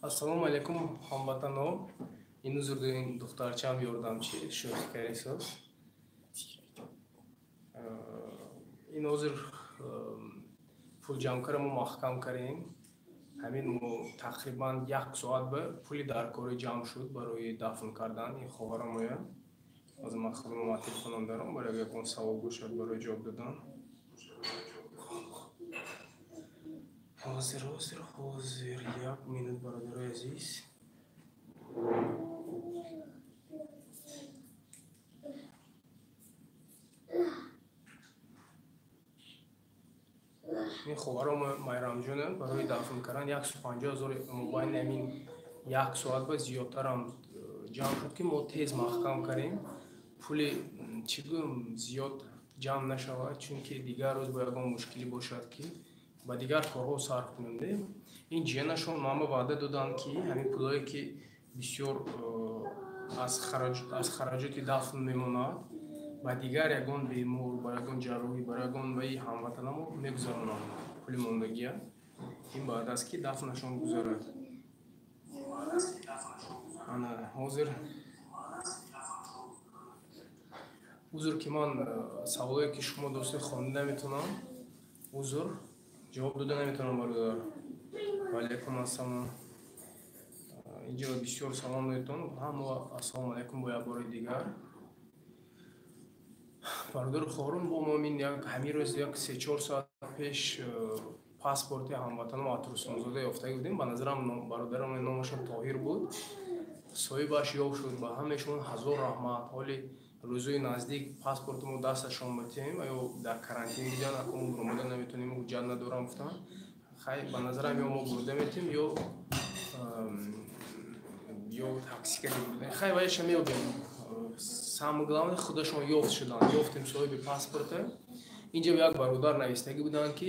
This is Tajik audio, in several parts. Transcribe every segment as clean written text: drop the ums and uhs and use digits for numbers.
Ассалому алайкум, ҳамватанҳо. Ин узр ин духтарчаам ёрдамчи шӯхӣ карисоз. Ин ҳозир пул ҷамъкара мо маҳкам кардем. Ҳамин мо тақрибан як соат ба пули даркорӣ ҷамъ шуд барои дафн кардан ин хоҳарамоя. Ҳозир ман худам ма телефоном даром барои ягон савол бошад барои ҷавоб додан. Ҳозир, ҳозир, ҳозир, як минут, бародарои азиз. Ин хоҳаром Майрамҷона барои дафн кардан 150 000 мобайни ҳамин як соат ба зиёдтарам ҷамъ шуд, ки мо тез маҳкам кардем. Пули чӣ гӯям зиёд ҷамъ нашавад, чунки дигар рӯз бо ягон мушкилӣ бошад, ки ба дигар корҳо сарф кунем. Ин ҷиянашон ман ба ваъда доданд, ки ҳамин пулое ки бисёр аз хараҷоти дафн мемонад, ба дигар ягон бемор, ба ягон ҷарроҳӣ, ба ягон ваи ҳамватанамо мегузаронанд пули мондагия. Ин баъд аст ки дафнашон гузарад. Ана ҳозир узр ки ман саволое ки шумо достед хонда наметавонам, узр ҷавоб дода наметавонам, бародар. Ва алайкум ассалом. Инҷо бисёр салом додетон. Ҳама ассалому алайкум бо як бори дигар. Бародару хоҳарон, бо мо ин як ҳамин рӯз як 3-4 соат пеш паспорти ҳамватаном Атурсонзода ёфтагӣ будем. Ба назарам бародарам номашон Тоҳир буд. Соҳибаш ёфт шуд. Ба ҳамаи шумо ҳазор раҳмат. Ҳоли рӯзои наздик паспорти мо дасташон метиҳем ва ё дар карантин дидан акун омода наметавонем, ҳуҷҷат надорам гуфтан. Хай, ба назарам ё мо бурда метиҳем, ё такси кардем. Хай, ваяша меёбем. Самое главное, худашон ёфт шуданд. Ёфтем соҳиби паспорта. Инҷа як бародар навистагӣ буданд, ки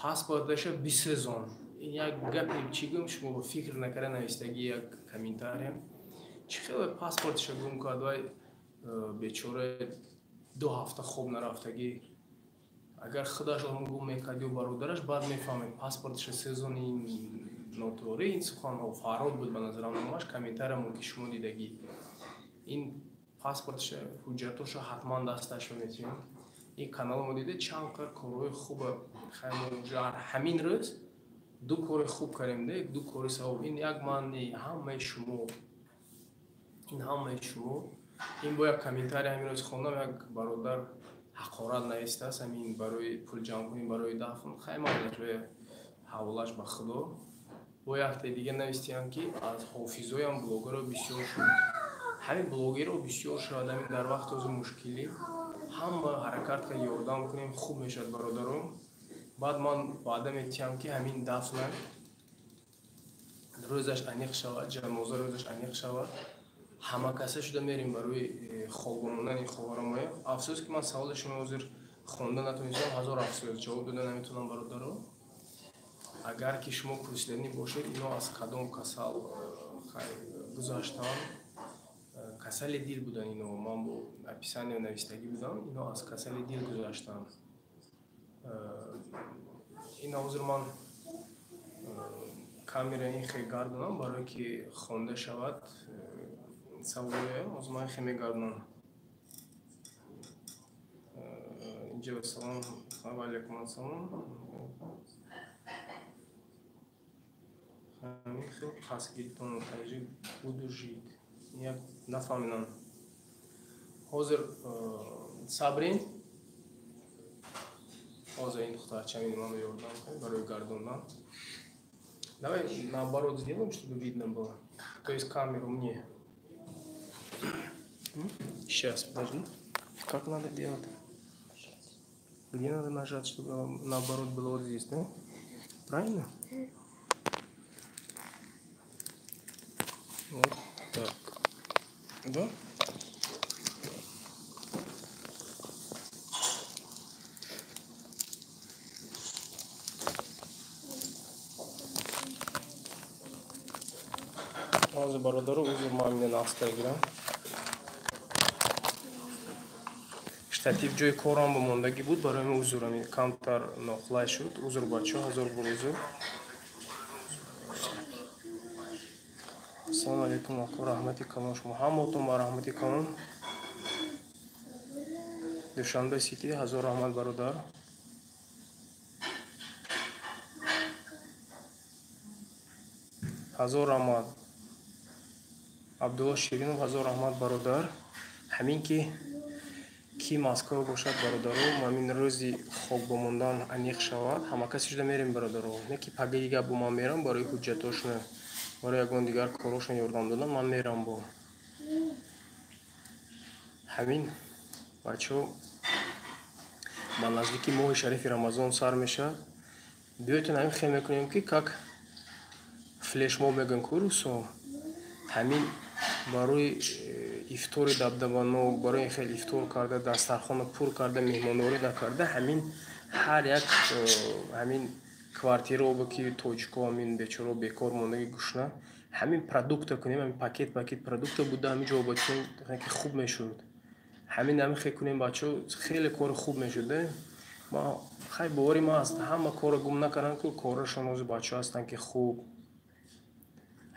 паспорташа бисезон. Ин як гапе чӣ гӯям, шумо ба фикр накарда навистагӣ як комментария. Чӣ хеле паспорташа гум кард вай бечора 2 ҳафта хоб нарафтагӣ. Агар худаш он гум мекард ё бародараш, баъд мефаҳмед паспорташа сезон ин ноторӣ, ин суханҳо Фарҳод буд ба назарам номаш, комментария мумкин шумо дидагӣ. Ин паспортша, ҳуҷҷатоша ҳатман дасташро метиҳем. Ин канал мо дида чанд қадр корҳои хуба. Хай, мо ҳамин рӯз ду кори хуб кардем, ду кори савоб. Ин як ман не, ҳамаи шумо. Ин ҳамаи шумо. Ин бо як комментария ҳамин рӯз хондам, як бародар ҳақорат навистааст, ҳамин барои пул ҷамъ кунем барои дафн. Хай, ман ҳаволаш ба Худо. Бо якте дига навистиям, ки аз ҳофизоям блогерро бисёр шуд. Ҳамин блогерро бисёр шуд, ҳамин дар вақти ҳозир мушкилӣ ҳама ҳаракат кард ёрдам кунем, хуб мешавад, бародарон. Баъд ман ваъда метиҳам, ки ҳамин дафна рӯзаш аниқ шавад, ҷаноза рӯзаш аниқ шавад, ҳама каса шуда мерем барои хобондани хоҳарамоя. Афсӯс ки ман саволи шумо ҳозир хонда натавонистам, ҳазор афсӯс ҷавоб дода наметавонам, бародаро. Агар ки шумо пурсиданӣ бошед, ино аз кадом касал гузаштанд, касали дил будан ино, ман бо описание навистагӣ будам, ино аз касали дил гузаштанд. Ин ҳозир ман камера ин хел гардонам барое ки хонда шавад саволое, ҳозир ман хел мегардонам. Инҷо салом, ва алайкум ассалом. Ҳамин хел пасгиртон таҷриб буду жид. Як нафаҳмидам. Ҳозир сабрин. Ҳозир ин духтарча ин ману ёрдам кард барои гардондан. Давай наоборот сделаем, чтобы видно было. То есть камеру мне. Сейчас, подожди. Как надо делать? Где надо нажать, чтобы наоборот было вот здесь, да? Правильно? Вот так. Да? Ҳозир бародару узр, ман меня наста гирам. Штатив ҷои корам ба мондагӣ буд, барои ман узр, ҳамин камтар ноқулай шуд. Узр бачаҳо, ҳазор бор узр. Ассалому алайкум ака, раҳмати калон шумо. Ҳамаатон ба раҳмати калон. Душанбе Сити, ҳазор раҳмат бародар. Ҳазор раҳмат. Абдулло Ширинов, ҳазор раҳмат бародар. Ҳамин ки Москва бошад бародаро, ҳамин рӯзи хок бо мондан аниқ шавад, ҳама касе шуда мерем бародаро. Не ки пагаи дигар бо ман мерам барои ҳуҷҷатошона, барои ягон дигар корошон ёрдам додан ман мерам бо. Ҳамин бачаҳо ба наздики моҳи шарифи Рамазон сар мешавад. Биёйтон ҳамин хел мекунем ки как флешмоб мегӯем ку русо. Ҳамин барои ифтори дабдабанок, барои хел ифтор карда, дастархона пур карда, меҳмондорӣ накарда, ҳамин ҳар як ҳамин квартирао ки тоҷико ҳамин бечоро бекор мондаги гушна, ҳамин продукта кунем, ҳамин пакет пакет продукта буда ҳамин ҷо бачаҳо ки хуб мешуд. Ҳамин ҳамин хел кунем бачаҳо, хеле кори хуб мешуд. Ма хай бовари ма аст, ҳама корро гум накарданд ку корашон ҳозир бачаҳо ҳастанд ки хуб.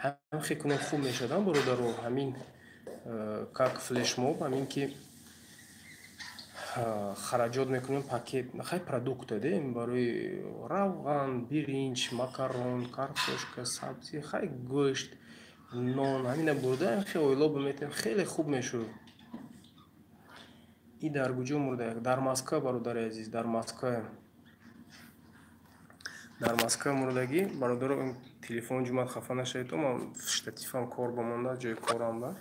Ҳамин хел кунем хуб мешуд, бародаро, ҳамин как флешмоб, ҳамин ки хараҷот мекунем пакет хай продукта де барои равған, биринҷ, макарон, картошка, сабзӣ, хай гӯшт, нон, ҳамина бурда хел оило биметем, хеле хуб мешуд. И дар куҷо мурда? Дар Москва бародари азиз, дар Москва. Дар Москва мурдагӣ бародаро, телефон ҷумат хафа нашавед, ман штативам кор ба монда, ҷои корам ба.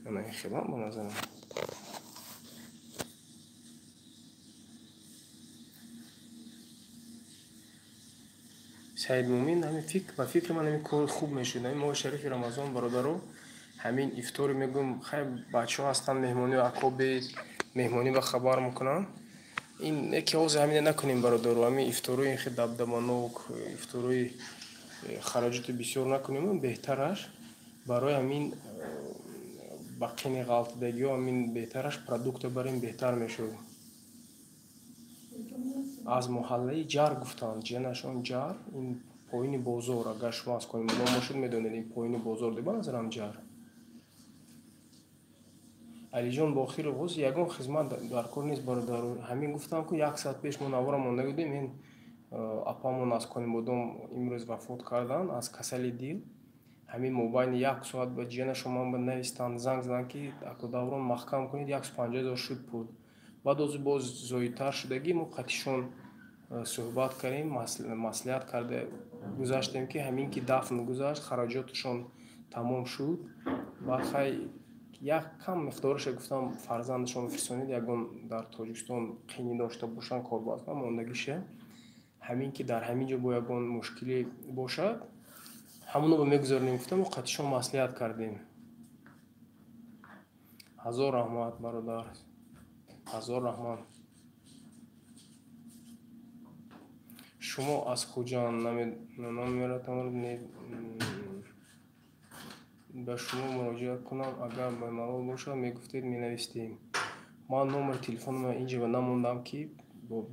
Ана ин хелам ба назарам. Саид Мумин, ҳамин фикр, ба фикри ман ҳамин кори хуб мешуд. Ҳамин моҳи шарифи Рамазон бародаро, ҳамин ифтори мегӯм, хай бачаҳо ҳастанд меҳмонӣ, акобе меҳмонӣ ба хабар мекунанд. Ин яке ҳозир ҳамина накунем бародаро, ҳамин ифторои хел дабдабанок, ифторои хараҷоти бисёр накунем, беҳтараш барои ҳамин ба қини ғалтидагиҳо ҳамин беҳтараш продукта барем беҳтар мешуд. Аз маҳаллаи Ҷар гуфтанд, ҷанашон Ҷар, ин поини бозор, агар шумо аз Конибодом бошед медонед, ин поини бозор де ба назарам Ҷар. Алиҷон Бохиров, ҳозир ягон хизмат дар кор нест бародаро. Ҳамин гуфтам ку як соат пеш мо навора монда будем, ин апамон аз Конибодом имрӯз вафот карданд аз касали дил. Ҳамин мобайни як соат ба ҷиянашон ман ба навистанд, занг заданд ки ако даврон маҳкам кунед, 150 000 шуд пул. Баъд ҳозир боз зоидтар шудагӣ мо қатишон суҳбат кардем, маслиҳат карда гузаштем ки ҳамин ки дафн гузашт, хараҷотшон тамом шуд. Баъд хай як кам миқдораша гуфтам фарзандашон фирсонед, ягон дар Тоҷикистон қинӣ дошта бошанд, корбаз мондагиша. Ҳамин ки дар ҳамин ҷо бо ягон мушкиле бошад, ҳамоно ба мегузаронем гуфтам, мо қатишон маслиҳат кардем. Ҳазор раҳмат бародар, ҳазор раҳмат. Шумо аз Хуҷанд намератонро ба шумо муроҷиат кунам, агар ба малол бошад мегуфтед менавистем. Ман номери телефонам инҷа ба намондам ки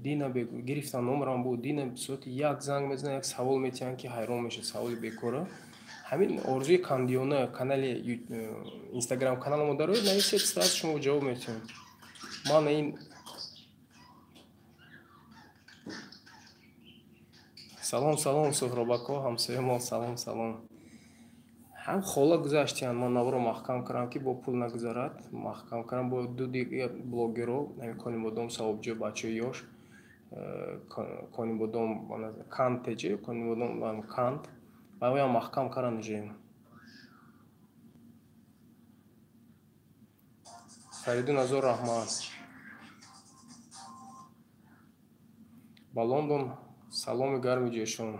дина гирифтам номерам буд, дина соати як занг мезанад, як савол метиҳанд ки ҳайрон мешавад, саволи бекора. Ҳамин орзуи Кандиёна канали Инстаграм каналамо дароед, нависед, сразу шумо ҷавоб метиҳам. Ман ин салом салом Суҳробако, ҳамсоямо салом салом. Ҳам хола гузаштиянд, ман наворо маҳкам кардам ки бо пул нагузарад, маҳкам кардам бо ду дигар блогеро, ҳамин Конибодом Савобҷо бачаи ёш, Конибодом Кант теҷе, Конибодом Кант, ва оям маҳкам карданд уже. Фаридун ҳазор раҳмат. Ба Лондон саломи гарми ҷӯшон.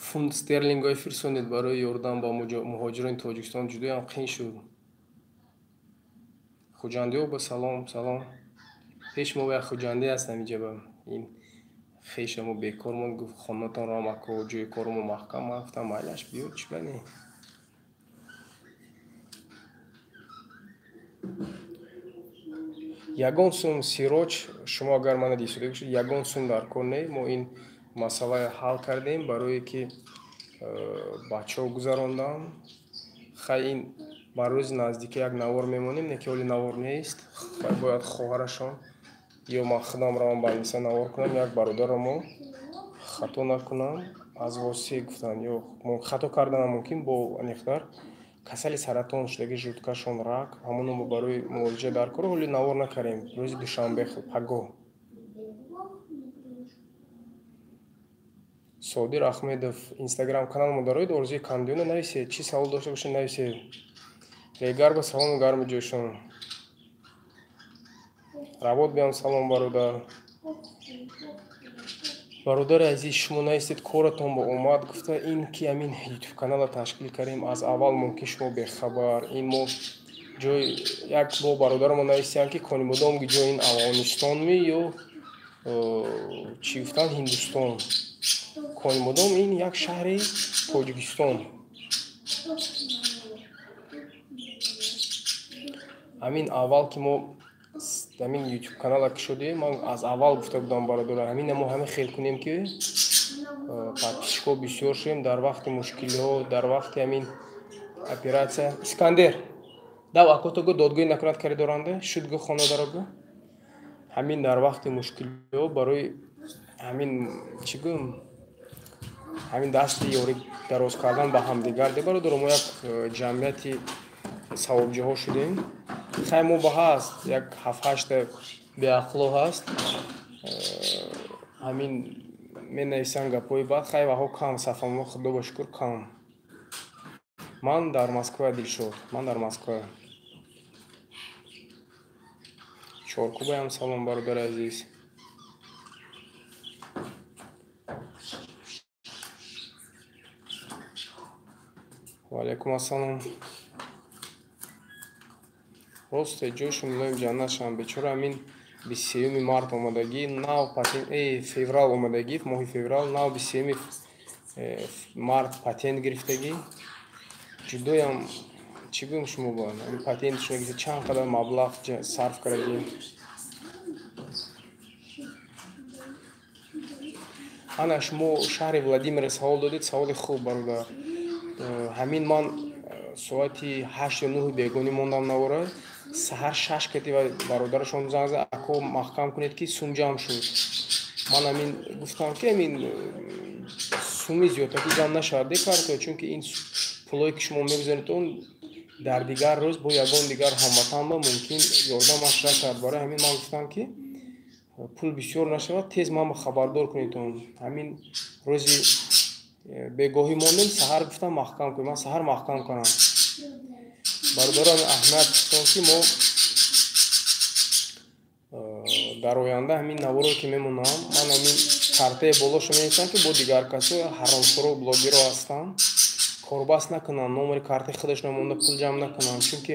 Фунт стерлингҳои фирсонед барои ёрдам ба муҳоҷирони Тоҷикистон ҷудоям қин шуд. Хуҷандиҳо ба салом салом. Пеш мо як хуҷандӣ аст ҳаминҷа ба ин хешамо бекор монд, гуфт хонатонро ҳам ако ҷои коромо маҳкам. Ман гуфтам майлаш биё, чӣ бане. Ягон сум Сироҷ, шумо агар мана дисуда бошед, ягон сум дар кор не. Мо ин масъаларо ҳал кардем барое ки бачаҳо гузарондам. Хай ин ба рӯзи наздика як навор мемонем, не ки ҳоли навор нест. Хай бояд хоҳарашон ё ман худам равам больница навор кунам, як бародаро мо хато накунам, аз Восеъ гуфтанд ё хато карданам мумкин бо аниқтар касали саратон шудаги, жуткашон рак, ҳамоно мо барои муолиҷа дар кор ҳоли навор накардем. Рӯзи душанбе пагоҳ. Содир Ахмедов, Инстаграм канал мо дороид, Орзуи Кандиёна нависед, чӣ савол дошта бошед нависед. Регарба салому гарми ҷӯшон. Равот биям салом бародар. Бародари азиз, шумо нависед коратон ба омад гуфта, ин ки ҳамин ютуб каналро ташкил кардем, аз аввал мумкин шумо бехабар. Ин мо ҷой як бо бародарамо нависиям ки Конибодом ки ҷои ин Афғонистонми ё чӣ гуфтанд Ҳиндустон. Конибодом ин як шаҳри Тоҷикистон. Ҳамин аввал ки мо ҳамин ютуб канала кушодем, ман аз аввал гуфта будам бародаро, ҳамина мо ҳамин хел кунем ки подписчикҳо бисёр шавем дар вақти мушкилиҳо, дар вақти ҳамин оператсия. Искандер, дав акото гӯ додгоҳӣ накунад коридоранда, шуд гӯ хонодаро гӯ. Ҳамин дар вақти мушкилиҳо барои ҳамин чӣ гӯм, ҳамин дасти ёрӣ дароз кардан ба ҳамдигар. Де бародаро, мо як ҷамъияти савобҷиҳо шудем. Хай мо ба ҳаст як ҳафт-ҳашта беақло ҳаст, ҳамин менависанд гапҳои бад. Хай ваҳо кам, сафамо худо ба шукр кам. Ман дар Москва, Дилшод, ман дар Москва. Чоркубаям салом бародари азиз. Ва алайкум ассалом. Росте ҷойшон милоим ҷаннат шаванд. Бечора ҳамин 23 март омадагӣ, нав патент, феврал омадагӣ, моҳи феврал, нав 23 март патент гирифтагӣ. Ҷудоям чӣ гӯем шумо ба ҳамин патентшон гирифта чанд қадар маблағ сарф кардагӣ. Ана шумо шаҳри Владимирро савол додед, саволи хуб бародар. Ҳамин ман соати 8 ё 9 бегонӣ мондам навора, саҳар 6 кати ва бародарашон занг зад, ако маҳкам кунед ки сум ҷамъ шуд. Ман ҳамин гуфтам ки ҳамин суми зиёдтаки ҷамъ нашавад де карто, чунки ин пулое ки шумо мегузоред он дар дигар рӯз бо ягон дигар ҳамватанба мумкин ёрдамаш расад. Барои ҳамин ман гуфтам ки пул бисёр нашавад, тез ман хабардор кунед он. Ҳамин рӯзи бегоҳӣ мондем, саҳар гуфтам маҳкам кунед, ман саҳар маҳкам кунам. Бародарон аҳмият гуфтам ки мо дар оянда ҳамин наворо ки мемонам, ман ҳамин картаи болошо менависам ки бо дигар касо ҳаромхӯро блогеро ҳастанд, корбаст накунанд, номери картаи худашон монда пул ҷамъ накунанд. Чунки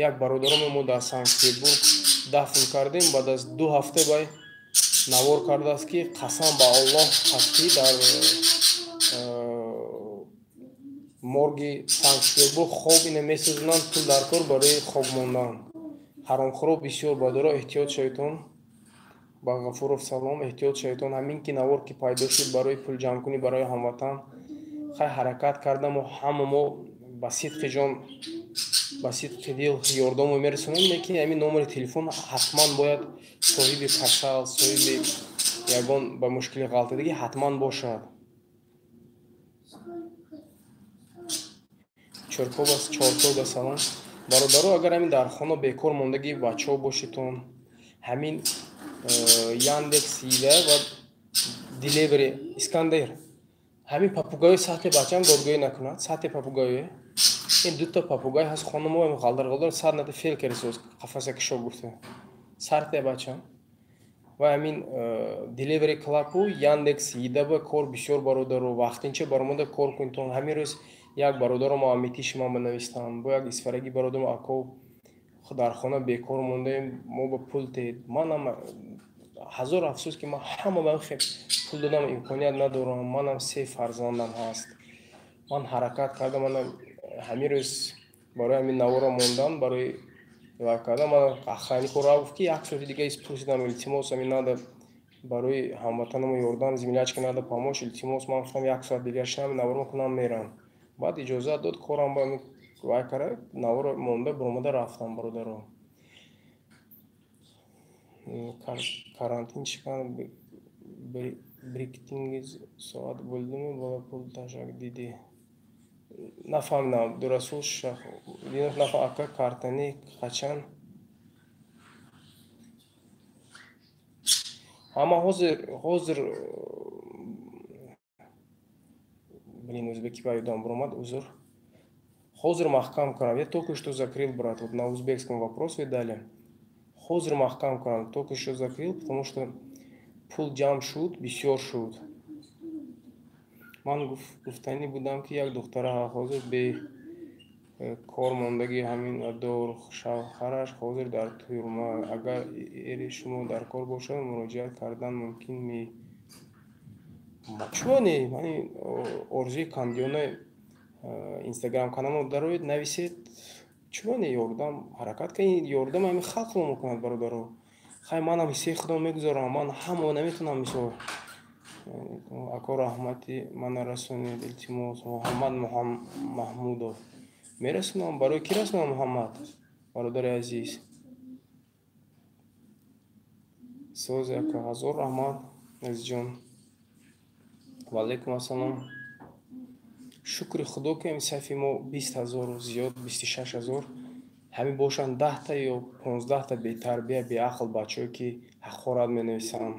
як бародароме мо дар Санкт-Петербург дафн кардем, баъд аз 2 ҳафта бай навор кардааст ки қасам ба Аллоҳ ҳаст ки дар морги Санкт-Петербург хоб ина месӯзонанд, пул дар кор барои хоб мондан. Ҳаромхӯро бисёр, бародаро эҳтиёт шаведтон. Ба Ғафуров салом, эҳтиёт шаведтон. Ҳамин ки навор ки пайдо шуд барои пул ҷамъкунӣ барои ҳамватан, хай ҳаракат кардам ва ҳама мо ба сидқи ҷон, ба сидқи дил ёрдомо мерасонем, лекин ҳамин номери телефон ҳатман бояд соҳиби касал, соҳиби ягон ба мушкили ғалтидагӣ ҳатман бошад. Чоркоба салом. Бародаро, агар ҳамин дар хона бекор мондагӣ бачаҳо бошедтон, ҳамин Яндекс Еда ва Деливери Искандер, ҳамин папугайи сатҳи бачаам додгоҳӣ накунад, сатҳи папугайи. Ин дута папугай ҳаст хона мо ғалдар ғалдар сад ната фел карисоз қафаса кишо гуфта. Сарте бачаам. Ва ҳамин Delivery Club-у Яндекс Еда ба кор бисёр бародаро, вақтинча баромада кор кунедтон. Ҳамин рӯз як бародаро мо Амитиши ман банавистам, бо як исфарагӣ бародаро ако дар хона бекор мондаем, мо ба пул тед. Манам ҳазор афсӯс ки ман ҳама ба хел пул додам имконият надорам. Манам 3 фарзандам ҳаст. Ман ҳаракат кардам, манам ҳамин рӯз барои ҳамин навора мондан, барои Вай кардам, ман охраннико ра гуфт, ки як соати дига испурсидам, илтимос, ами надо барои ҳамватанамо ёрдам, землячке надо помочь, илтимос. Ман гуфтам, як соат дига шинам, навор мекунам, мерам. Баъд иҷозат дод, корам ба вай кара, навор монда, баромада рафтам, бародаро. Карантин chiqqan birikdingiz soat bo'ldimi, bola pul tashlab dedi. Нафаҳмидам, Абдурасул Шаҳобиддинов, нафа ака, картани қачан? Ҳама ҳозир блин, узбеки ба ёдам баромад, узр. Ҳозир маҳкам кунам. Я только что закрыл, брат, вот на узбекском вопрос вы дали. Ҳозир маҳкам кунам, только что закрыл, потому что пул ҷамъ шуд, бисёр шуд. Ман гуфтанӣ будам, ки як духтара ҳозир бе кор мондагӣ, ҳамин дор шавҳараш ҳозир дар тюрьма. Агар эри шумо дар кор бошад, муроҷиат кардан мумкин ми? Чумо не? Мани орзуи кандиёна инстаграм каналмо дароед, нависед. Чумо не? Ёрдам ҳаракат кунед, ёрдам ҳамин халқро мекунад, бародаро. Хай, манам ҳиссаи худам мегузорам, ман ҳама наметавонам, мисол. Ако, раҳмати мана расонед, илтимос. Муҳаммад Маҳмудов. Мерасонам, барои кӣ расонам, Муҳаммад? Бародари азиз. Сози ака, ҳазор раҳмат, азизҷон. Ва алайкум ассалом. Шукри Худо, ки ҳамин сафи мо 20 000 зиёд, 26 000. Ҳамин бошанд 10та ё 15та бетарбия, беақл бачаҳое, ки ҳақорат менависанд,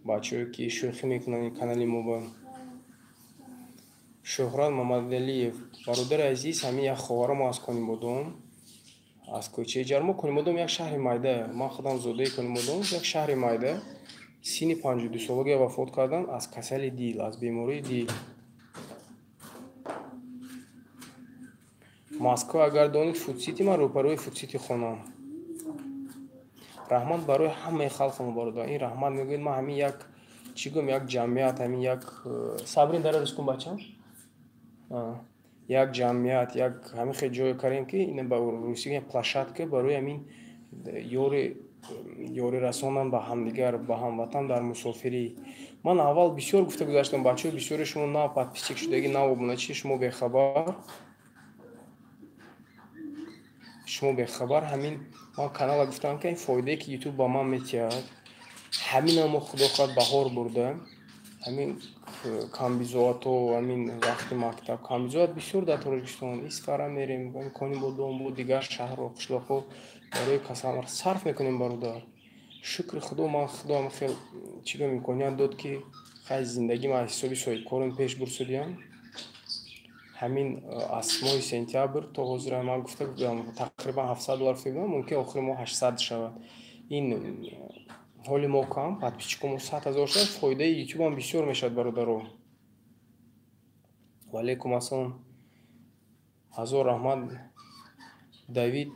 бачаҳое, ки шӯхӣ мекунанд ин канали мо ба. Шӯҳрат Мамадалиев, бародари азиз, ҳамин як хоҳарамо аз Конибодом, аз кӯчаи Ҷармо. Конибодом як шаҳри майда, ман худам зодаи Конибодом, як шаҳри майда. Синни 52солагия вафот карданд аз касали дил, аз бемории дил. Москва агар донед, Фудсити, ман рӯпарӯи Фудсити хонам. Раҳмат барои ҳамаи халқамо, бародар. Ин раҳмат мегӯяд, ман ҳамин як чӣ гӯям, як ҷамъият, ҳамин як Сабрин, дара рӯз кун, бачам. Як ҷамъият, як ҳамин хел ҷое кардем, ки ин ба русӣ площадка барои ҳамин ёри расондан ба ҳамдигар, ба ҳамватан дар мусофирӣ. Ман аввал бисёр гуфта гузаштам, бачаҳо, бисёри шумо нав подписчик шудагӣ, нав обуначи, шумо бехабар. Шумо бехабар. Ҳамин ман канала гуфтам, ки ин фоидае, ки ютуб ба ман метиҳад, ҳамина мо худо хоҳад баҳор бурда, ҳамин камбизоато, ҳамин вақти мактаб камбизоат бисёр дар Тоҷикистон, Исфара мерем, Конибодом бо дигар шаҳру қишлоқҳо барои касал сарф мекунем, бародар. Шукри Худо, ман Худоам хел чӣ гӯям, имконият дод, ки хай зиндагим аз ҳисоби соҳибкорон пеш бурсудиям. Ҳамин аз моҳи сентябр то ҳозир ман гуфта будам, тақрибан $700 гуфта будам, мумкин охири моҳ 800 шавад. Ин ҳоли мо кам, подписчикомо 100 000 шавад, фоидаи ютубам бисёр мешавад, бародаро. Ва алайкум ассалом. Ҳазор раҳмат, Давид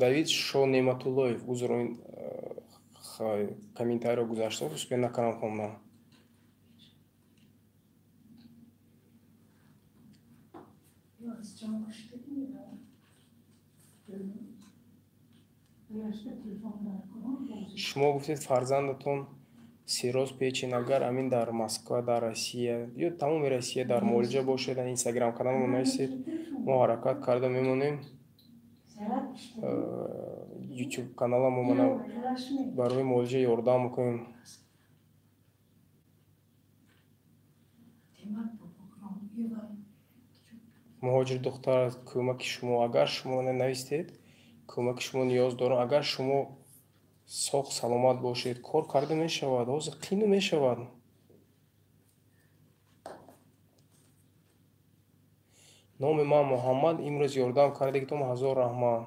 Давид Шонематуллоев. Узр, ин комментариро гузашта, успел накардам хондан. Шумо гуфтед, фарзандатон сероз печин, агар ҳамин дар Москва, дар Россия ё тамоми Россия дар муолиҷа бошед, инстаграм каналмо нависед, мо ҳаракат карда мемонем. Ютуб каналамо мана барои муолиҷа ёрдам мекунем. Муҳоҷир духтар, кӯмаки шумо, агар шумо навистед, кӯмаки шумо ниёз дорам. Агар шумо соғ саломат бошед, кор карда мешавад, ҳозир қину мешавад. Номи ман Муҳаммад, имрӯз ёрдам кардагитон, ҳазор раҳмат.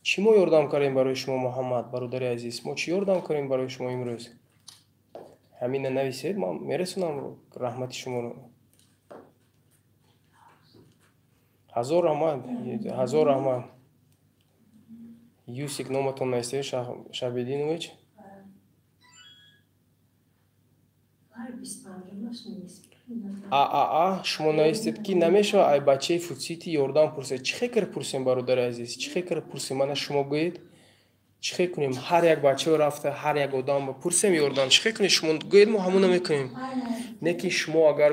Чӣ мо ёрдам кардем барои шумо, Муҳаммад, бародари азиз? Мо чӣ ёрдам кардем барои шумо имрӯз? Ҳамина нависед, ман мерасонам раҳмати шуморо. Ҳазор раҳмат, ҳазор раҳмат. Юсик, номатон нависед, Шабидинович. ААА шумо навистед, ки намешавад ай бачаи Фудсити ёрдам пурсед. Чӣ хел кар пурсем, бародари азиз? Чӣ хел кар пурсем? Мана шумо гӯед, чӣ хел кунем? Ҳар як бачао рафта, ҳар як одам пурсем ёрдам. Чӣ хел кунем? Шумо гӯед, мо ҳамона мекунем. Не ки шумо агар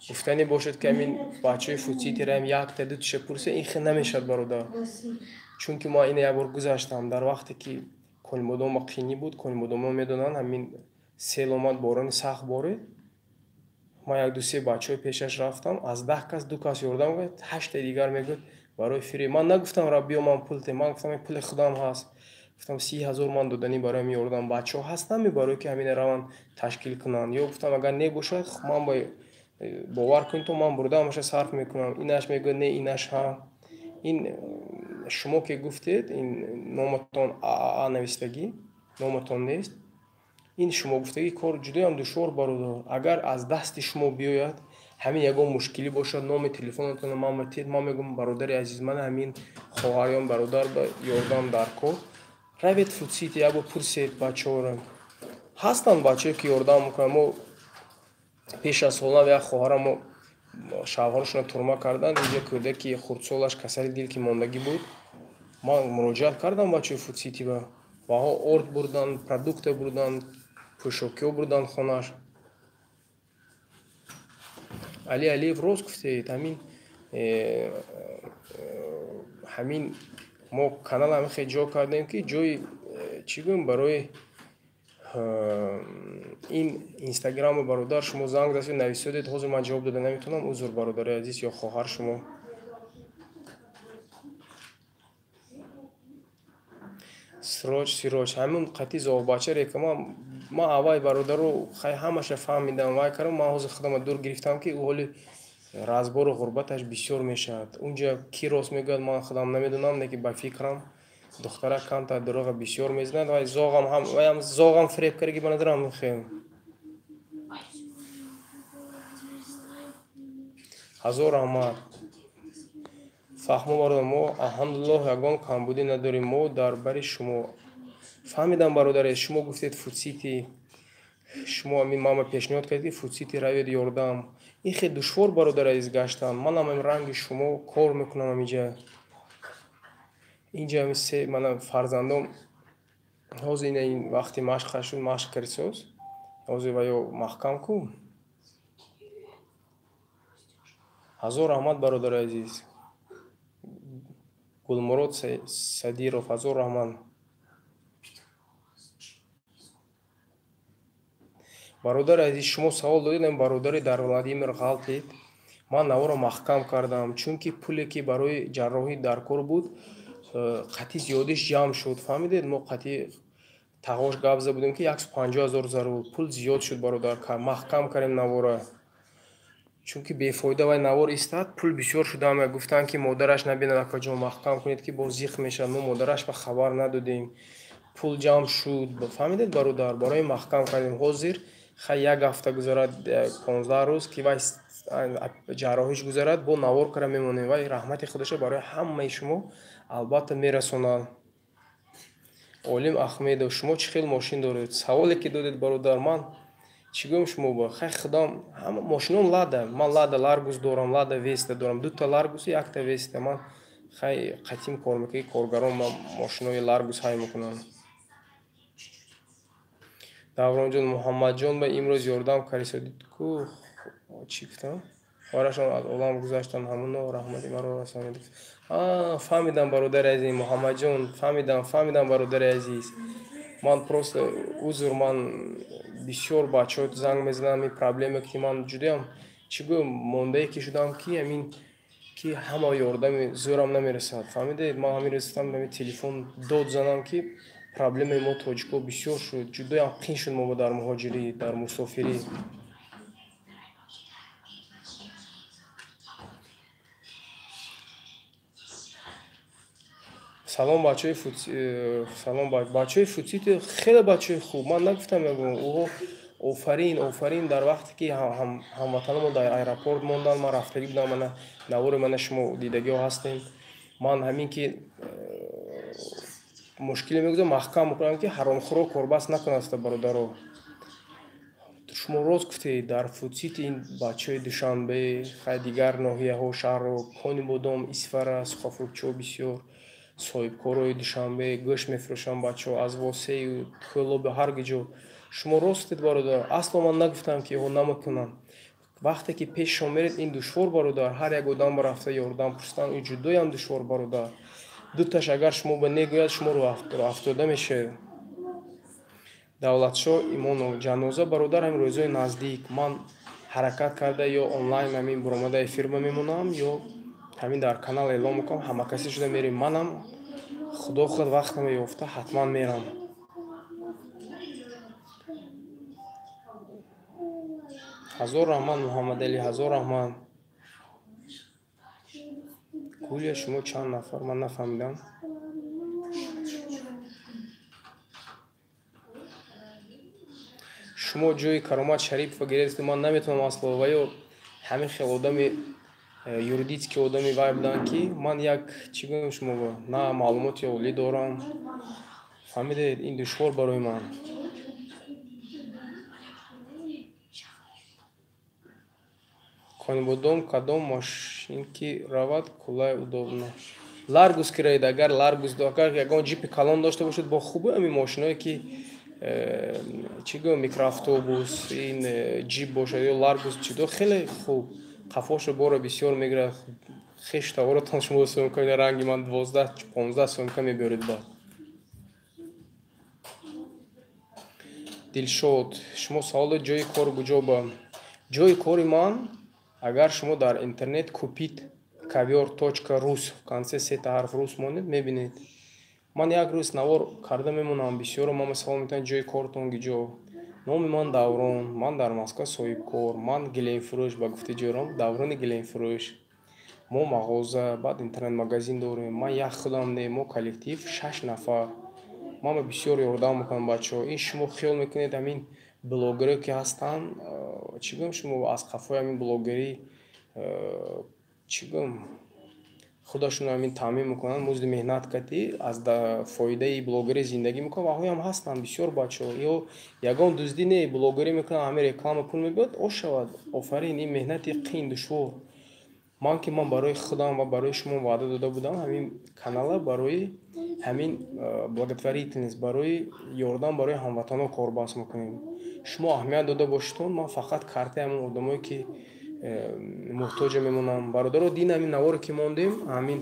гуфтанӣ бошед, ки ҳамин бачаи Фудсити раем якта дуташа пурсем, ин хел намешавад, бародар. Чунки ма ина як бор гузаштам, дар вақте ки Конибодома қинӣ буд, Конибодомо медонанд, ҳамин сел омад, борони сахт борид. Ман як ду се бачаҳои пешаш рафтам, аз 10 кас 2 кас ёрдам гирифт, 8 дигар мегӯяд барои фиреб. Ман нагуфтам ра биё ман пул те, ман гуфтам пули худам ҳаст. Гуфтам 30 000 ман доданӣ барои ёрдам. Бачаҳо ҳастанд барои ки ҳамина раванд ташкил кунанд. Ё гуфтам агар небошад, ман ба бовар кунед, то ман бурда ҳамаша сарф мекунам. Инаш мегӯяд не, инаш ҳа. Ин шумо ки гуфтед, ин номатон ААА навистагӣ, номатон нест. Ин шумо гуфтагӣ кор ҷудоям душвор, бародар. Агар аз дасти шумо биёяд, ҳамин ягон мушкилӣ бошад, номи телефонатонро ман метиҳед, ман мегӯям бародари азиз, ман ҳамин хоҳарён бародар ба ёрдам дар кор. Равед Фудсити, як бор пурсед бачаҳоро. Ҳастанд бачаҳое ки ёрдам мекунанд. Мо пеш аз солнав як хоҳара мо шавҳарашонро турма карданд. Инҷа кӯдаки хурдсолаш касали дил ки мондагӣ буд. Ман муроҷиат кардам бачаҳои Фудсити ба. Ваҳо орд бурданд, продукта бурданд, пӯшокиҳо бурданд хонаш. Али Алиев рост гуфтед, ҳамин мо канал ҳамин хел ҷо кардем, ки ҷои чӣ гӯем барои ин инстаграму бародар шумо занг застед, нависодед, ҳозир ман ҷавоб дода наметавонам, узр бародари азиз ё хоҳар шумо. Сироҷ, Сироҷ, ҳамин қатъи зоғбача реклама ман аввал бародаро хай ҳамаша фаҳмидам, вай кардам, ман ҳозир худама дур гирифтам, ки ӯ ҳоли разбору ғурбаташ бисёр мешавад. Унҷа ки рост мегӯяд, ман худам намедонам, лекин ба фикрам духтара камтар дурӯға бисёр мезанад, вай зоғам ҳам, вайам зоғам фиреб кардаги ба назарам хел. Ҳазор раҳмат. Фаҳмо бародар, мо алҳамдулиллоҳ ягон камбудӣ надорем, мо дар бари шумо. Фаҳмидам бародаре, шумо гуфтед Фудсити, шумо ҳамин мама пешниҳод кардед, ки Фудсити равед ёрдам. Ин хел душвор бародари азиз гаштан. Ман ҳам ранги шумо кор мекунам ҳаминҷа. Инҷа ҳамин се мана фарзандом ҳозир ина ин вақти машқ шуд, машқ кардисоз. Ҳозир ва ё маҳкам ку. Ҳазор раҳмат бародари азиз. Гулмурод Садиров, ҳазор раҳмат. Бародари азиз, шумо савол додед, ин бародари дар Владимир ғалтед. Ман наворо маҳкам кардам, чунки пуле ки барои ҷарроҳӣ дар кор буд, қатъи зиёдиш ҷамъ шуд. Фаҳмидед, мо қатъи тағош гап зада будем, ки 150 000 зарур. Пул зиёд шуд, бародар, маҳкам кардем навора. Чунки бефоида вай навор истад, пул бисёр шуда. Ҳама гуфтанд, ки модараш набинад, акаҷон маҳкам кунед, ки боз зиқ мешавад. Мо модараш ба хабар надодем. Пул ҷамъ шуд. Фаҳмидед, бародар, барои маҳкам кардем. Ҳозир хай як ҳафта гузарад, 15 рӯз ки вай ҷарроҳиш гузарад, бо навор кара мемонем. Вай раҳмати худаша барои ҳамаи шумо албатта мерасонад. Олим Ахмедов, шумо чӣ хел мошин доред? Саволе ки додед, бародар, ман чӣ гӯям шумо ба? Хай худам ҳама мошинон Лада, ман Лада Ларгус дорам, Лада Веста дорам, дута Ларгус, якта Веста. Ман хай қатим кор мекунам, коргарон ман мошинои Ларгус ҳай мекунанд. Давронҷон, Муҳаммадҷон ба имрӯз ёрдам кардисодид ку, чӣ гуфтам? Хоҳарашон аз олам гузаштанд, ҳамоно раҳмати маро расонид. Фаҳмидам бародари азиз, Муҳаммадҷон, фаҳмидам, фаҳмидам бародари азиз. Ман просто узр, ман бисёр бачаҳо занг мезанам, ин проблема ки ман ҷудоям, чӣ гӯям, мондае ки шудам, ки ҳамин ки ҳама ёрдами зӯрам намерасад. Фаҳмидед, ман ҳамин рӯз ҳамин телефон дод занам, ки проблемаи мо тоҷико бисёр шуд, ҷудоям қин шуд мо дар муҳоҷирӣ, дар мусофирӣ. Салом бачаҳои салом бачаҳои Фудсити, хеле бачаҳои хуб. Ман нагуфтам, мегӯям, ӯҳо офарин, офарин. Дар вақте ки ҳамватаномо дар аэропорт монданд, ман рафтагӣ будам, мана навори мана шумо дидагиҳо ҳастем. Ман ҳамин ки мушкиле мегузорам, маҳкам мекунам, ки ҳаромхӯро корбаст накунад, бародаро. Шумо рост гуфтед, дар Фудсити ин бачаҳои Душанбе, хай дигар ноҳияҳо, шаҳрҳо, Конибодом, Исфара, Сухофрукчиҳо бисёр соҳибкорои Душанбе гӯшт мефурӯшанд бачаҳо аз Восею Кӯлоби ҳар ҷо. Шумо рост гуфтед, бародар. Асло ман нагуфтам, ки иҳо намекунанд. Вақте ки пешшон меред, ин душвор, бародар. Ҳар як одам рафта ёрдам пурсидан, ин ҷудоям душвор, бародар. Дуташ агар шумо ба негӯяд, шумо рӯафтода мешавед. Давлатшоҳ Имонов, ҷаноза, бародар, ҳамин рӯзҳои наздик ман ҳаракат карда ё онлайн ҳамин буромада эфирба мемонам, ё ҳамин дар канал эълон мекунам, ҳамакасӣ шуда мерем. Манам худо худ вақтама ёфта ҳатман мерам. Ҳазор раҳмат, Муҳаммадалӣ, ҳазор раҳмат. Гулия, шумо чанд нафар? Ман нафаҳмидам. Шумо ҷои Каромат Шарипова гирифтед, ман наметавонам асло, ва ё ҳамин хел одами юридически одами вай буданд, ки ман як чӣ гӯям шумо, на маълумоти олӣ дорам. Фаҳмидед, ин душвор барои ман. Конибодом кадом мошин ки равад кулай удобно? Ларгус ки раед, агар Ларгус, агар ягон ҷипи калон дошта бошед, бо хубе ҳамин мошиное ки чӣ гӯям, микроавтобус, ин ҷип бошад ё Ларгус, чидо хеле хуб. Қафошо бора бисёр мегирад. Хеш таворотон шумо сумка ранги ман 12-15 сумка мебиёред баъд. Дилшод, шумо савол дод ҷои кор куҷо ба? Ҷои кори ман, агар шумо дар интернет купит ковёр.рус в конце сета ҳарф рус монед, мебинед. Ман як рӯз навор карда мемонам, бисёро ман савол метавонам ҷои кортон куҷо. Номи ман Даврон, ман дар Москва соҳибкор, ман гилемфурӯш, ба гуфти ҷӯром Даврони гилемфурӯш. Мо мағоза, баъд интернет-магазин дорем. Ман як худам не, мо коллектив 6 нафар. Ман ба бисёр ёрдам мекунам бачаҳо. Ин шумо хиёл мекунед ҳамин блогерое ки ҳастанд, чӣ гӯям шумо аз қафои ҳамин блогерӣ, чӣ гӯям, худашонро ҳамин таъмин мекунанд, музди меҳнат кардӣ, аз фоидаи блогерӣ зиндагӣ мекунанд ва ҳоям ҳастанд бисёр бачаҳо. Ё ягон дуздӣ не, блогерӣ мекунанд, ҳамин реклама пул мебиёд, ош шавад. Офарин, ин меҳнати қин душвор. Ман ки ман барои худам ва барои шумо ваъда дода будам, ҳамин канала барои ҳамин благотворительность, барои ёрдам барои ҳамватанҳо корбаст мекунем. Шумо аҳамият дода бошедтон, ман фақат картаи ҳамон одамое ки муҳтоҷа мемонам. Бародаро, дин ҳамин наворе ки мондем, ҳамин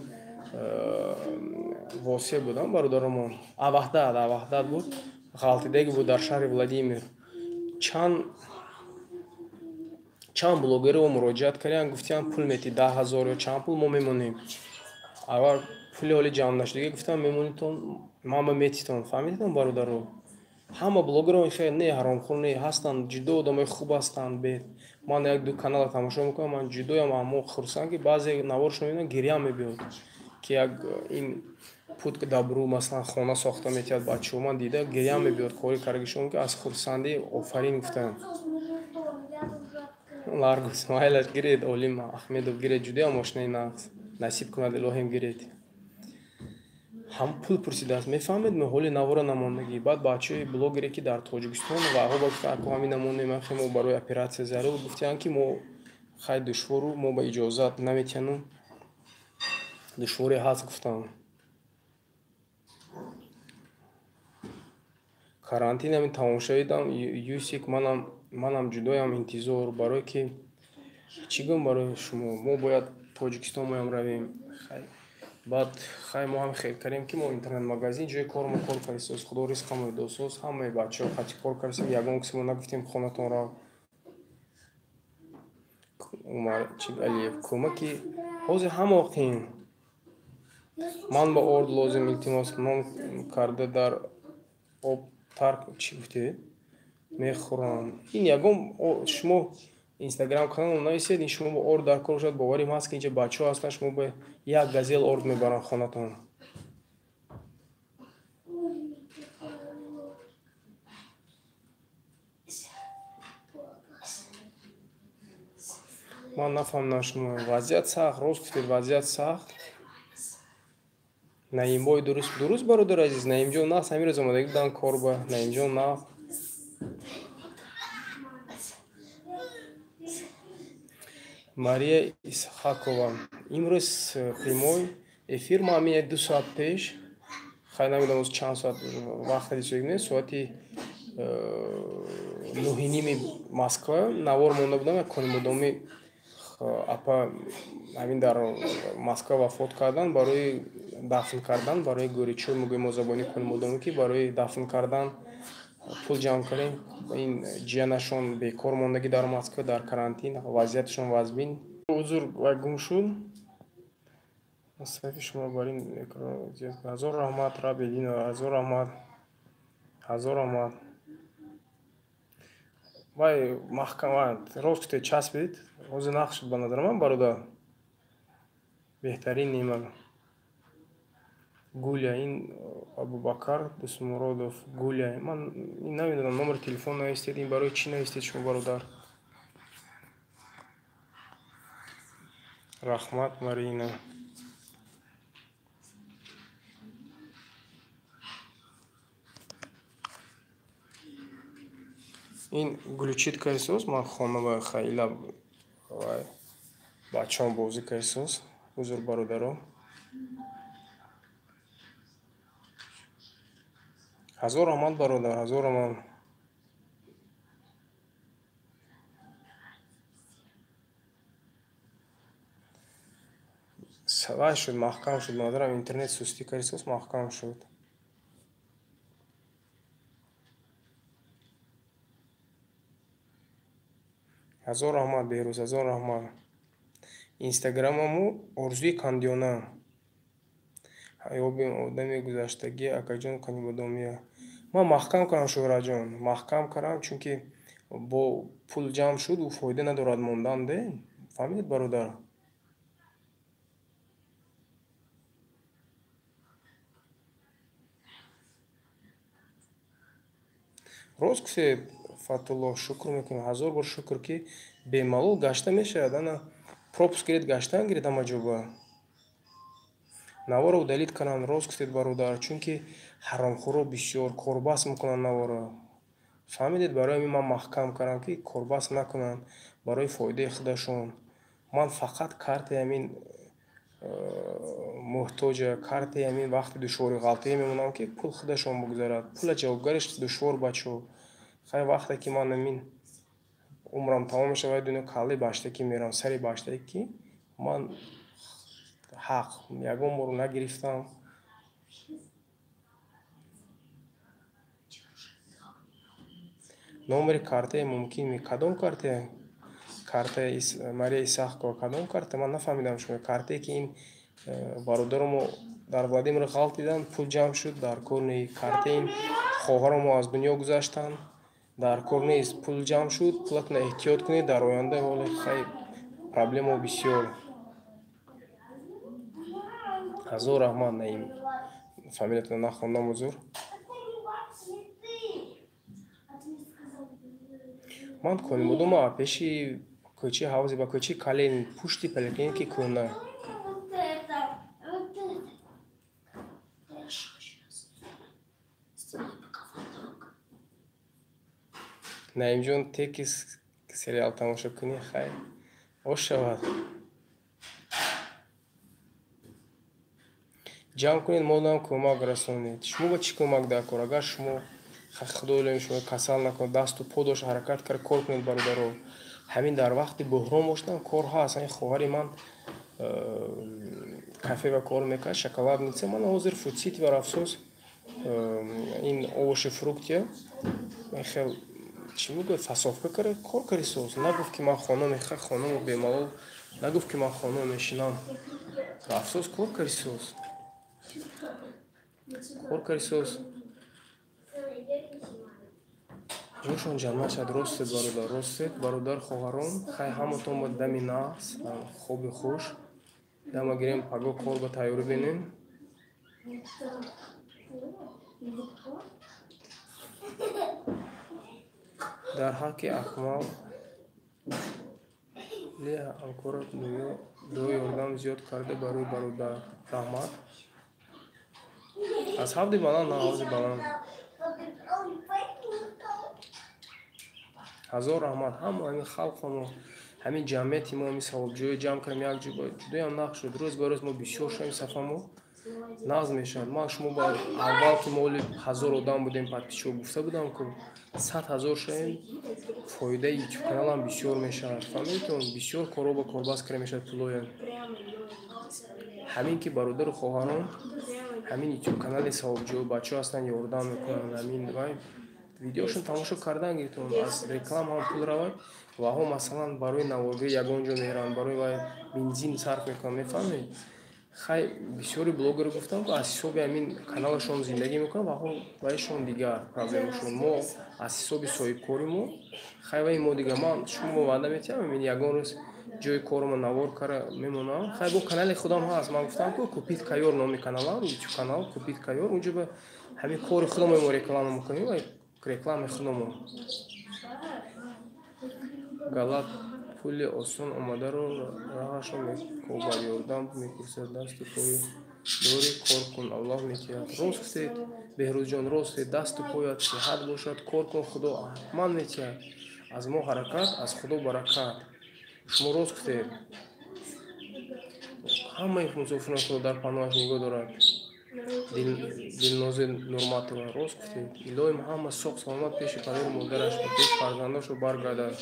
Восе будам бародаромон. Аваҳдат буд, ғалтидаги буд дар шаҳри Владимир. Чанд блогерро муроҷиат карданд, гуфтанд пул мети 10 000 ё чанд пул мо мемонем. Аввал пули ҳоли ҷамъ нашудага гуфтам мемонитон, ман ба метитон. Фаҳмидитон бародаро? Ҳама блогерро хел не, ҳаромхӯр не, ҳастанд, ҷудо одамои хуб ҳастанд. Бе ман як-ду канала тамошо мекунам, ман ҷудоям аммо хурсанд, ки баъзе наворшон мебинам, гирьям мебиёд, ки як ин пут добру масалан хона сохта метиҳад бачаҳо, ман дида гирьям мебиёд, кори каргишон ки аз хурсандӣ офарин гуфтанд. Ларгус майлаш гиред, Олим Ахмедов гиред, ҷудоям мошинаи нағз насиб кунад, илоҳим гиред. Ҳам пул пурсидааст, мефаҳмед, мо ҳоли навора намондагӣ. Баъд бачаҳои блогере ки дар Тоҷикистон ва ҳо ба гуфтанд, ако ҳамин намонем, ахи мо барои оператсия зарур, гуфтанд ки мо хай душвору, мо ба иҷозат наметиҳану душворе ҳаст гуфтанд. Карантин ҳамин тамом шавидам, Юсик, манам ҷудоям интизор, барое ки чӣ гӯям барои шумо, мо бояд Тоҷикистон моям равем. Баъд хай мо ҳам хел кардем ки мо интернет-магазин ҷои кор мо кор кардисоз, худо ризқамо досоз, ҳамаи бачаҳо қати кор кардисем, ягон касе мо нагуфтем хонатон рав. Умар Чигалиев, кӯмаки ҳозир ҳама қин. Ман ба орд лозим, илтимос ном карда дар об тарк чӣ гуфтед? Мехӯрам. Ин ягон шумо Инстаграм каналам нависед, ин шумо бо орд дар кор бошад, боварим ҳаст ки инҷа бачаҳо ҳастанд, шумо ба як газел орд мебаранд хонатон. Ман нафаҳмидам шумо. Вазъият сахт, рост гуфтед, вазъият сахт. Наимбой дуруст, дуруст бародар азиз, Наимҷон нағз, ҳамин рӯз омадагӣ буданд кор ба Наимҷон нағз. Мария Исҳақова. Имрӯз прямой эфир ма ҳамин 2 соат пеш, хай намедонам чанд соат вақт дисоигне, соати 9:30 Москва навор монда будам, як конибодоми апа ҳамин дар Москва вафот кардан, барои дафн кардан, барои гӯричӯ мегӯем мо забони конибодомӣ, ки барои дафн кардан пул ҷамъ кардем. Ин ҷиянашон бекор мондагӣ дар Москва, дар карантин, вазъияташон вазмин. Узр ва гум шуд. Саҳифаи шумо бар ин экран зиёд. Ҳазор раҳмат, Рабединова, ҳазор раҳмат, ҳазор раҳмат. Вай маҳкам, рост гуфтед, часпид. Ҳозир нақш шуд ба назари ман, бародар. Беҳтарин неъмат. Гуля, ин Абубакар Дусмуродов, Гуля. Ман намедонам, номери телефон навистед, ин барои чӣ навистед шумо, бародар? Раҳмат, Марина. Ин глючит кайсоз, ман хона ба хайла бачаам бозӣ кайсоз. Узр, бародаро. Ҳазор раҳмат, бародар, ҳазор раҳмат. Вай шуд, маҳкам шуд, модарам, интернет сустӣ кайсоз, маҳкам шуд. Ҳазор раҳмат, Беҳрӯз, ҳазор раҳмат. Инстаграмаму Орзуи Кандиёна. Ҳаёби одами гузаштагӣ, акаҷон Канибодомия. Ман маҳкам кардам, Шӯҳратҷон, маҳкам кардам, чунки бо пул ҷамъ шуд, ӯ фоида надорад мондан, де? Фаҳмидед, бародар? Рост гуфтед, Фатулло, шукр мекунем, ҳазор бор шукр, ки бемалол гашта мешавад. Ана пропуск гиред, гаштан гиред ҳама ҷоба. Наворо удалит кунанд, рост гуфтед, бародар, чунки ҳаромхӯро бисёр корбас мекунанд наворо. Фаҳмидед, барои ҳамин ман маҳкам кардам, ки корбас накунанд барои фоидаи худашон. Ман фақат картаи ҳамин муҳтоҷа, картаи ҳамин вақти душвори ғалтае мемонам, ки пул худашон бигузарад. Пула ҷавобгариш душвор, бачо. Хай вақте ки ман ҳамин умрам тамом мешавад, дунё каллаи баштакӣ мерам, сари баштакӣ, ман ҳақ ягон бор нагирифтам. Номери картае мумкин ми? Кадом картае? Картаи Мария Исаҳкова, кадом карта? Ман нафаҳмидам шумо. Картае ки ин бародаро дар Владимир ғалтидан, пул ҷамъ шуд, дар кор не. Картаи ин хоҳаро мо аз дунё гузаштанд, дар кор нест, пул ҷамъ шуд, пулатонро эҳтиёт кунед, дар оянда ҳоле хай проблемо бисёр. Ҳазор раҳмат, Наим. Фамилиятонро нахондам, узр. Ман Конибодома пеши кӯчаи ҳавзи ба кӯчаи Калин, пушти поликлиники кӯҳна. Наимҷон, теки сериал тамошо кунӣ, хай ош шавад. Ҷамъ кунед, модам кӯмак расонед. Шумо ба чӣ кӯмак дар кор? Агар шумо худо илоҳим шумо касал накунад, дасту по дошт, ҳаракат кард, кор кунед, бародаро. Ҳамин дар вақти буҳрон бошдан кор ҳаст. Ҳамин хоҳари ман кафе ва кор мекард, шоколадница. Ман ҳозир фудсити ва афсӯс ин овоши фруктия хел чӣ мегӯяд, фасовка кард, кор карди соз. Нагуфт ки ман хона мехоҳам, хонамо бемалол, нагуфт ки ман хона мешинам. Афсӯс, кор карди соз. Кор карди соз. Ҷошон ҷаннат шад. Ростед, бародар, ростед, бародар, хоҳарон. Хай ҳаматон ба дами нағз, хоби хуш. Дама гирем, паго кор ба тайёрӣ бинем. Дар ҳаққи Акмал ле ҳамкорат дуо ёрдам зиёд карда барои бародар. Раҳмат. Аз ҳавди баланд, на ҳавзи баланд. Ҳазор раҳмат ҳама ҳамин халқамо, Ҳамин ҷамъияти мо ҳамин савобҷӯё ҷамъ кардем як ҷо, ҷудоям нақш шуд. Рӯз ба рӯз мо бисёр шудем, сафамо нағз мешавад. Ман шумо ба аввал ки мо оли 1000 одам будем, подписчиҳо гуфта будам, ку 100 000 шавем, фоидаи ютуб каналам бисёр мешавад. Фаҳмидетон? Бисёр корҳо ба корбаст карда мешавад пулоя. Ҳамин ки бародару хоҳарон, ҳамин ютуб канали савобҷӯ бачаҳо ҳастанд, ёрдам мекунанд. Ҳамин вай видеошон тамошо кардан гиритон, аз реклама ҳам пул равад. Ваҳо масалан барои наворгирӣ ягон ҷо мераванд, барои вай бензин сарф мекунанд, мефаҳмед? Хай бисёри блогерро гуфтам, ки аз ҳисоби ҳамин каналашон зиндагӣ мекунанд, ваҳо вайшон дигар проблемашон. Мо аз ҳисоби соҳибкори мо, хай вай мо дигар. Ман шумо ваъда метиҳам, ин ягон рӯз ҷои кормо навор кара мемонам. Хай бо канали худам ҳаст, ман гуфтам, ку Купит Кайор номи каналам, ютуб канал Купит Кайор. Унҷо ба ҳамин кори худамо мо реклама мекунем, вай рекламаи худамо. Галат пули осон омадаро раҳашро мекобад, ёрдам мепурсад, дасту пой дорӣ, кор кун, Аллоҳ метиҳад. Рост гуфтед, Беҳрӯзҷон, рост гуфтед, дасту поят сиҳат бошад, кор кун, Худо ҳатман метиҳад. Аз мо ҳаракат, аз Худо баракат. Шумо рост гуфтед. Ҳамаи мусофирон Худо дар паноҳаш нигоҳ дорад. Дилнози Нурматова, рост гуфтед. Илоҳим ҳама соғ саломат пеши падару модараш ва пеши фарзандошро баргардад.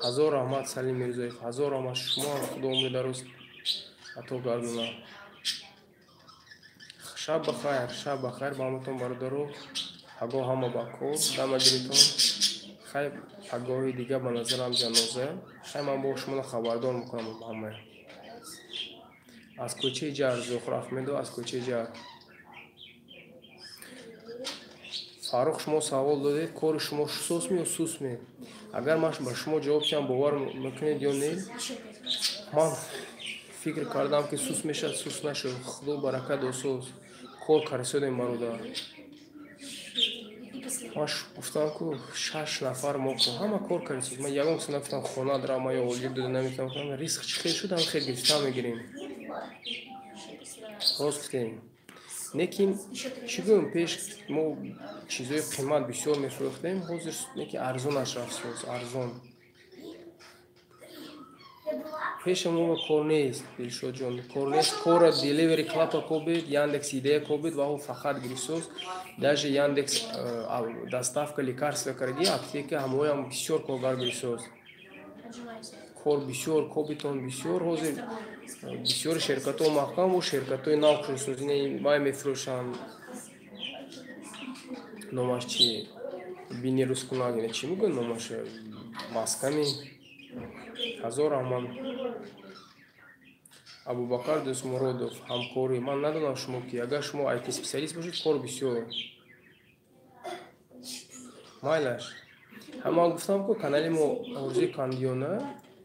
Ҳазор раҳмат, Салим Мирзоев, ҳазор раҳмат. Шумо ҳам Худо умри дароз ато гардонад. Шаб бахайр, шаб бахайр ба ҳаматон бародаро. Пагоҳ ҳама ба кор, дама гиритон. Хай пагоҳи дига ба назарам ҷаноза. Хай ман бо шуморо хабардор мекунам ҳамаи. Аз кӯчаи Ҷар, Зуҳро Ахмедова аз кӯчаи Ҷар. Фаррух, шумо савол додед, кори шумо сусме ё сусме? Агар ман ба шумо ҷавоб диҳам, бовар мекунед ё не? Ман фикр кардам, ки сус мешавад, сус нашуд. Худо баракат досоз. Кор карисодем, бародар. Ман гуфтам, ку 6 нафар мо ҳама кор карисод. Ман ягон кас нагуфтам хона драма ё олҷиб дода наметавонам. Ризқ чӣ хел шуд, ҳам хел гирифта мегирем. Рост гуфтем. Лекин чӣ гӯем, пеш мо чизҳои қимат бисёр мефурӯхтем, ҳозир неки арзонаш рафт соз, арзон. Пеша мо кор нест, Дилшодҷон, кор нест. Кора Delivery Club кобед, Яндекс Идея кобед, ва фақат гирифсоз. Даже Яндекс доставка лекарства карди, аптека ҳамоям бисёр коргар гирифсоз. Кор бисёр, кобитон бисёр, ҳозир бисёри ширкатҳо маҳкам бо ширкатҳои нав кушосозини вай мефурӯшанд. Номаш чи? Бини рӯзкунак, ина чӣ мегӯянд номаш? Масками. Ҳазор раҳмат. Абубакар Дӯстмуродов, ҳамкорӣ. Ман надонам шумо ки, агар шумо IT специалист бошед, кор бисёр. Майлаш. Ҳама гуфтам, ку канали мо Орзуи Кандиёна,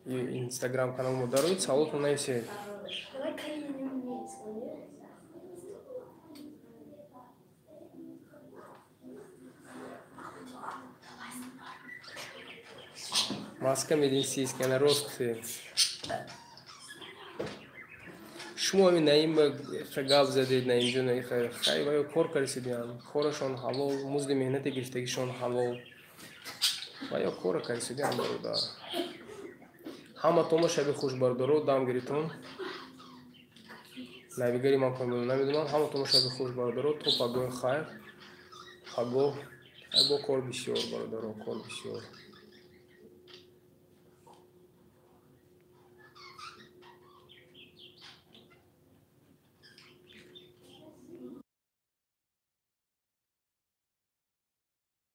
инстаграм канал мо дароед, саволотон нависед. Маска медицинская, на рост гуфтед. Шумо ҳамин Наим гап задед, Наимҷон, хай ваё кор карисидиан, корашон ҳалол, музди меҳнати гирифтагишон ҳалол. Ваё кора карисидиан, бародар. Ҳаматонро шаби хуш, бародаро, дам гиритон. Навигари ман кор намедонам. Ҳаматонро шаби хуш, бародаро, то пагоҳи хайр. Пагоҳ хай бо кор бисёр, бародаро, кор бисёр.